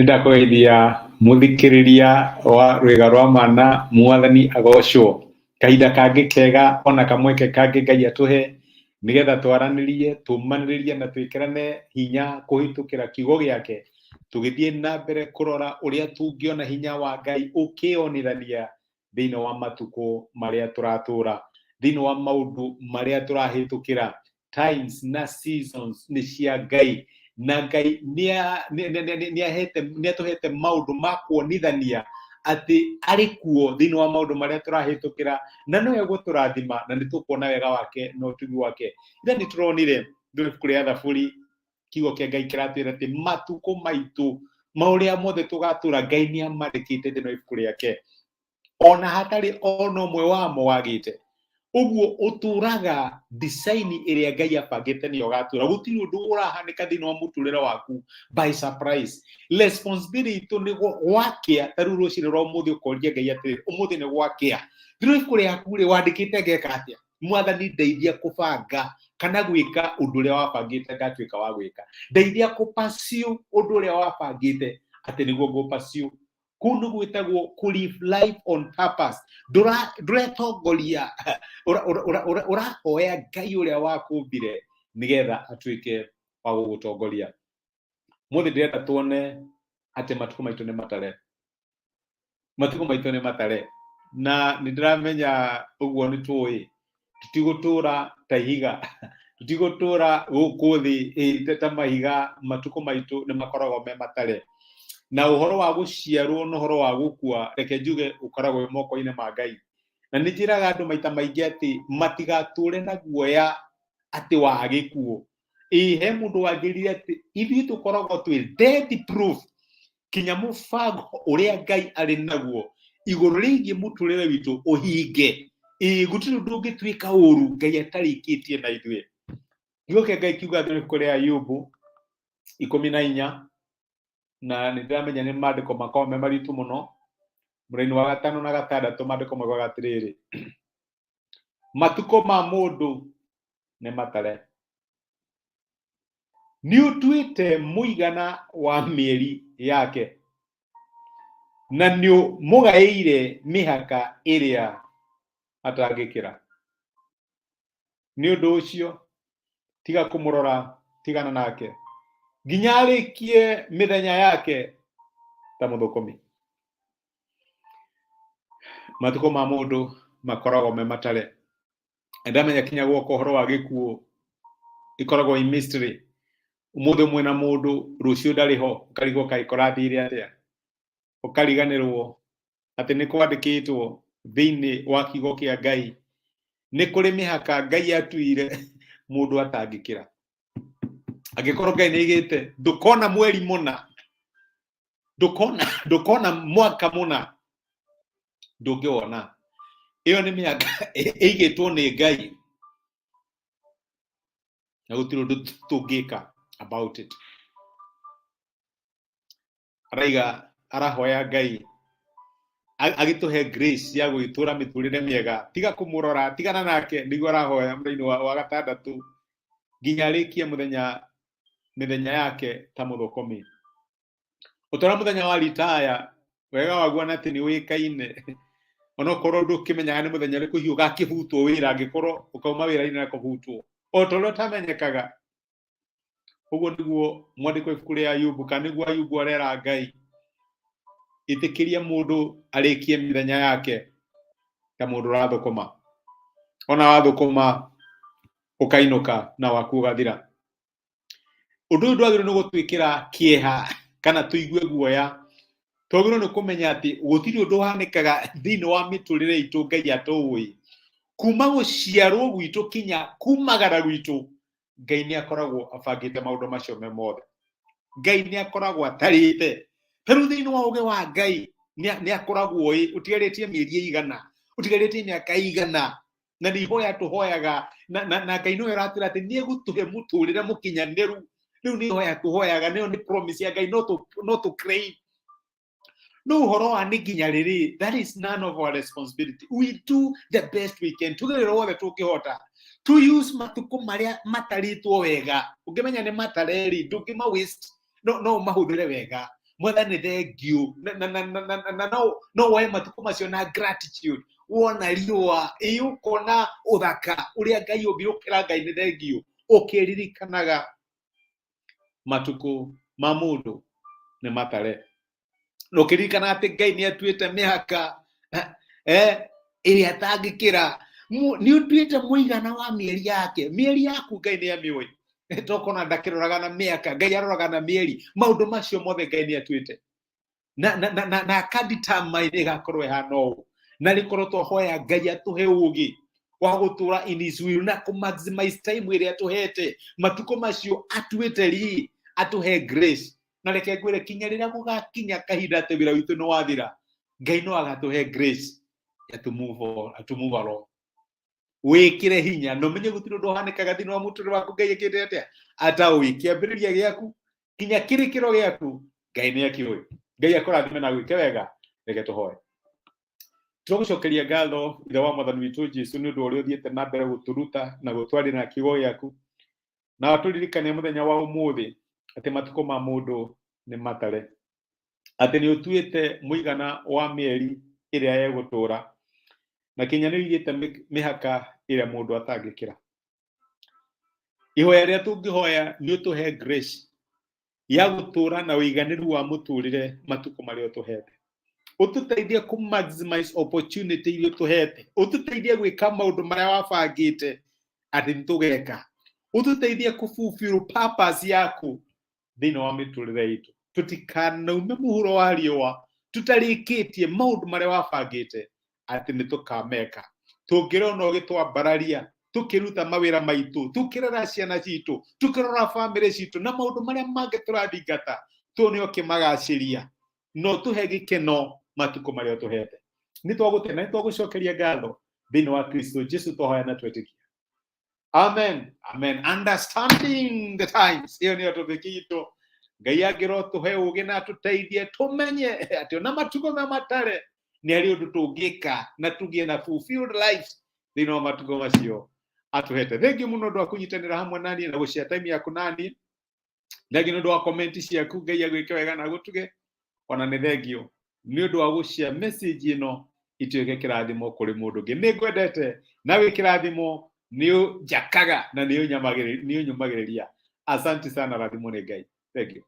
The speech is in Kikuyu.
Nĩndakũgeithia mũthikĩrĩria wa Rwĩga rwa Mana, Mwathani agocwo. Kahinda kangĩ kega ona kamweke kangĩ Ngai atũhe nĩgetha twaranĩrie, tũmanĩrĩrie na twĩkĩrane hinya kũhĩtũkĩra kiugo gĩake, tũgĩthiĩ na mbere kũrora ũrĩa tũngĩona hinya wa Ngai ũkĩyonithania thĩinĩ wa matukũ marĩa tũratũra, thĩinĩ wa maũndũ marĩa tũrahĩtũkĩra. Times na seasons nĩ cia Ngai, na Ngai nĩatũhete maũndũ ma kuonithania atĩ arĩ kuo thĩinĩ wa maũndũ marĩa tũrahĩtũkĩra, na nowe gũtũrathima, na nĩ tũkuona wega wake na ũtugi wake. Ithe nĩ tũronire thĩinĩ wa ibuku rĩa Thaburi, kiugo kĩa Ngai kĩratwĩra atĩ matukũ maitũ ma ũrĩa mothe tũgatũra, Ngai nĩ amandĩkĩte thĩinĩ wa ibuku rĩake, ona hatarĩ ona ũmwe wamo wagĩte. Ũguo ũtũraga design ĩrĩa Ngai abangĩte nĩyo ũgatũra. Gũtirĩ ũndũ ũrahanĩka thĩinĩ wa mũtũrĩre waku by surprise. Responsibility itũ nĩ gwakĩa, ta rĩu rũcinĩ rwa ũmũthĩ ũkoria Ngai atĩrĩrĩ, ũmũthĩ nĩ gwakĩa, thĩinĩ wa ibuku rĩaku rĩ, wandĩkĩte ngeka atĩa? Mwathani, ndeithia kũbanga kana gwĩka ũndũ ũrĩa wabangĩte ngatuĩka wa gwĩka. Ndeithia kũ-pursue ũndũ ũrĩa wabangĩte atĩ nĩguo ngũ-pursue. Kũu nĩ gwĩtagwo kũ live life on purpose. Ndũretongoria, ũrahoya Ngai ũrĩa wakũmbire nĩgetha atuĩke wa gũgũtongoria. Mũthĩ ndĩrenda tuone atĩ matukũ maitũ nĩ matare, matukũ maitũ nĩ matare, na nĩ ndĩramenya ũguo nĩ tũĩ tũtigũtũra ta ihiga, tũtigũtũra gũkũ thĩ ta mahiga. Matukũ maitũ nĩ makoragwo me matare, na ũhoro wa gũciarwo na ũhoro wa gũkua, reke njuge, ũkoragwo wĩ moko-inĩ ma Ngai. Na nĩ njĩraga andũ maita maingĩ atĩ matigatũre na guoya atĩ wa gĩkuũ. Ĩ he mũndũ wanjĩrire atĩ ithuĩ tũkoragwo twĩ death proof kinya mũbango ũrĩa Ngai arĩ naguo igũrũ rĩgiĩ mũtũrĩre witũ ũhinge. Ĩ gũtirĩ ũndũ ũngĩtuĩka ũru Ngai atarĩkĩtie na ithuĩ. Kiugo kĩa Ngai kiuga thĩinĩ ibuku rĩa Ayubu 14, na nĩ ndĩramenya nĩ maandĩko makoragwo me maritũ mũno, mũraini wa gatano na gatandatũ, maandĩko maugaga atĩrĩrĩ, matukũ ma mũndũ nĩ matare, nĩ ũtuĩte mũigana wa mĩeri yake, na nĩ ũmũgaĩire mĩhaka ĩrĩa atangĩkĩra. Nĩ ũndũ ũcio tiga kũmũrora, tigana nake nginya arĩkie mĩthenya yake ta mũthũkũmi. Matukũ ma mũndũ makoragwo me matare. Ndamenya kinya gwoka ũhoro wa gĩkuũ ĩkoragwo i mystery. Ũmũthĩ mwĩna mũndũ, rũciũ ndarĩ ho, ũkarigwo kaĩ kũrathire atĩa, ũkariganĩrwo atĩ nĩ kwandĩkĩtwo thĩinĩ wa kiugo kĩa Ngai nĩ kũrĩ mĩhaka Ngai atuire mũndũ atangĩkĩra. Angĩkorwo Ngai nĩ aigĩte ndũkona mweri mũna, ndũkona mwaka mũna, ndũngĩwona. Ĩyo nĩ mĩhaka ĩigĩtwo nĩ Ngai, na gũtirĩ ũndũ tũngĩka about it. Araiga arahoya Ngai agĩtũhe grace ya gũgĩtũra mĩtũrĩre mĩega. Tiga kũmũrora, tigana nake, nĩguo arahoya mũraini wa gatandatũ, nginya arĩkie mĩthenya yake ta mũthũkũmi. Ũtũra mũthenya wa ritaya wega waguo na atĩ nĩ ũĩkaine, onokorwo ndũkĩmenyaga nĩ mũthenya ũrĩkũ hihi ũgakĩbutwo wĩra, angĩkorwo ũkauma wĩra-inĩ na kũbutwo o ta ũrĩa ũtamenyekaga. Ũguo nĩguo mwandĩko wa ibuku rĩa Ayubu, kana nĩguo Ayubu arera Ngai, ĩtĩkĩria mũndũ arĩkie mĩthenya yake ta mũndũ ũrathũkũma. Ona wathũkũma ũkainũka na waku ũgathira. Ũndũ ũyũ ndwagĩrĩirwo nĩ gũtwĩkĩra kĩeha kana tũigue guoya. Twagĩrĩirwo nĩ kũmenya atĩ gũtirĩ ũndũ ũhanĩkaga thĩinĩ wa mĩtũrĩre itũ Ngai atũĩ. Kuma gũciarwo gwitũ kinya kumagara gwitũ, Ngai nĩ akoragwo abangĩte maũndũ macio me mothe. Ngai nĩ akoragwo atarĩte. Ta rĩu thĩinĩ wa ũgĩ wa Ngai nĩ akoragwo oĩ ũtigarĩtie mĩeri ĩigana, ũtigarĩtie mĩaka ĩigana, na nĩ ihoya tũhoyaga, na Ngai nĩwe ũratwĩra atĩ nĩ egũtũhe mũtũrĩre mũkinyanĩru. Rĩu nĩ ihoya tũhoyaga, nĩyo nĩ promise ya Ngai, no tũ claim. No ũhoro wa nĩ nginya rĩrĩ, that is none of our responsibility. We do the best we can, tũgerere wothe tũngĩhota to use matukũ marĩa matarĩtwo wega. Ũngĩmenya nĩ matare rĩ, ndũngĩma waste, no ũmahũthĩre wega. Mwathani thengiũ. Na no woe matukũ macio na gratitude, wona riũa, ĩ, ũkona ũthaka ũrĩa Ngai ũmbire, ũkĩra Ngai nĩ thengiũ, ũkĩririkanaga matukũ ma mũndũ nĩ matare, na ũkĩririkana atĩ Ngai nĩ atuĩte mĩhaka ĩrĩa atangĩkĩra. Nĩ ũtuĩte mũigana wa mĩeri yake. Mĩeri yaku Ngai nĩ amĩũĩ, tokona ndakĩroraga na mĩaka, Ngai aroraga na mĩeri. Maũndũ macio mothe Ngai nĩ atuĩte na akadetermine ĩgakorwo ĩhana ũũ. Na rĩkorwo twahoya Ngai atũhe ũgĩ wa gũtũra in his will na kũ maximize time ĩrĩa atũhete, matukũ macio atuĩte ri atũhe grace. Na reke ngwĩre, kinya rĩrĩa gũgakinya kahinda atĩ wĩra witũ nĩ wathira, Ngai no agatũhe grace ya to move on, to move along. Wĩkĩre hinya na ũmenye gũtirĩ ũndũ ũhanĩkaga thĩinĩ wa mũtũrĩre waku Ngai ekĩte atĩa ataũĩ. Kĩambĩrĩria gĩaku kinya kĩrĩkĩro gĩaku, Ngai nĩ akĩũĩ. Ngai akũrathime na gwĩke wega. Reke tũhoe. Tũgũcokeria ngatho, Ithe wa Mwathani witũ Jesu, nĩ ũndũ ũrĩa ũthiĩte na mbere gũtũruta na gũtwarĩra na kiugo gĩaku, na watũririkania mũthenya wa ũmũthĩ atĩ matukũ ma mũndũ nĩ matare, atĩ nĩ ũtuĩte mũigana wa mĩeri ĩrĩa egũtũra, na kinya nĩ ũigĩte mĩhaka ĩrĩa mũndũ atangĩkĩra. Ihoya rĩrĩa tũngĩhoya nĩ ũtũhe grace ya gũtũra na ũiganĩru wa mũtũrĩre matukũ marĩa ũtũhete, ũtũteithie kũ maximize opportunity iria ũtũhete, ũtũteithie gwĩka maũndũ marĩa wabangĩte atĩ nĩ tũgeka, ũtũteithie kũ fulfill purpose yaku thĩinĩ wa mĩtũrĩre itũ. Tũtikanaume mũhuro wa riũa tũtarĩkĩtie maũndũ marĩa wabangĩte atĩ nĩ tũkameka. Tũngĩrona ũgĩtwambararia tũkĩruta mawĩra maitũ, tũkĩrera ciana citũ, tũkĩrora bamĩrĩ citũ na maũndũ marĩa mangĩ tũrathingata, tuone ũkĩmagacĩria no tũhe gĩkeno matukũ marĩa ũtũhete. Nĩ twagũtena, nĩ twagũcokeria ngatho thĩinĩ wa Kristo Jesu twahoya na twetĩkia. Amen, amen. Understanding the times, ĩyo nĩyo topic itũ. Ngai angĩrotũhe ũgĩ na atũteithie tũmenye atĩ ona matukũ ma matare nĩ harĩ ũndũ tũngĩka na tũgĩe na fulfilled lives thĩinĩ wa matukũ macio atũhete. Thengiũ mũno ũndũ wa kũnyitanĩra hamwe naniĩ na gũshare time yaku naniĩ. Thengiũ nĩ ũndũ wa comment ciaku. Ngai agwĩke wega na agũtuge. Ona nĩ thengiũ nĩ ũndũ wa gũshare message ĩno ituĩke kĩrathimo kũrĩ mũndũ ũngĩ. Nĩ ngwendete na wĩ kĩrathimo, nĩ ũnjakaga na nĩ ũnyũmagĩrĩria. Asante sana, rathimo nĩ Ngai. Thank you.